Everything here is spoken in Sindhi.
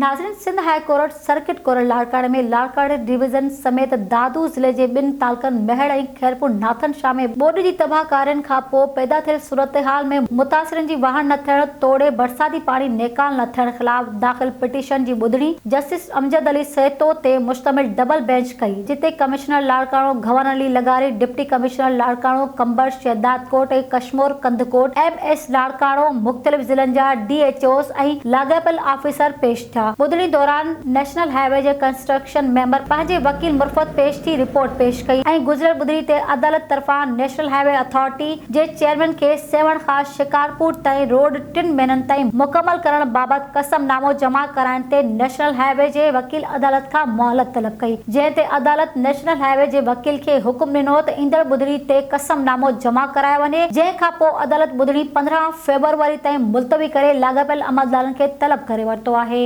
ناظرين Sindh high court circuit court لاڙڪاڻي ۾ لاڙڪاڻي ڊويزن سميت دادو ضلعي جي ٻن تعلقن ميهڙ ۽ خيرپور ناٿن شاهه ۾ ٻوڏ جي تباهه ڪارين کان پوء پيدا ٿيل صورتحال ۾ متاثرين جي واهڻ نه ٿيڻ توڙي برساتي پاڻي نيڪال نه ٿيڻ خلاف داخل پٽيشن جي ٻڌڻي جسٽس امجد علي سهتو تي مشتمل ڊبل بينچ ڪئي جتي ڪمشنر لاڙڪاڻو گهون علي لغاري، deputy commissioner Larkana, Qambar, Shahdadkot ۽ Kashmore Kandhkot, M S Larkana, مختلف ضلعن جا ڊي ايڇ اوز ۽ لاڳاپيل آفيسر پيش ٿيا. ٻڌڻي دوران نيشنل هاء وي جي ڪنسٽرڪشن ميمبر پنهنجي وڪيل مرفت پيش ٿي رپورٽ پيش ڪئي ۽ گذريل ٻڌڻي تي عدالت طرفان نيشنل هاء وي اٿارٽي جي چيئرمين کي سيوهڻ کان شڪارپور تائين روڊ ٽن مهينن تائين مڪمل ڪرڻ بابت قسم نامو جمع ڪرائڻ تي نيشنل هاء وي جي وڪيل عدالت کان مهلت طلب ڪئي جنهن تي عدالت نيشنل هاء وي جي وڪيل کي حڪم ڏنو ته ايندڙ ٻڌڻي تي قسم نامو جمع ڪرايو وڃي جنهن کان پوء عدالت ٻڌڻي 15 فيبروري تائين ملتوي ڪري لاڳاپيل عملدارن کي طلب ڪري ورتو آهي.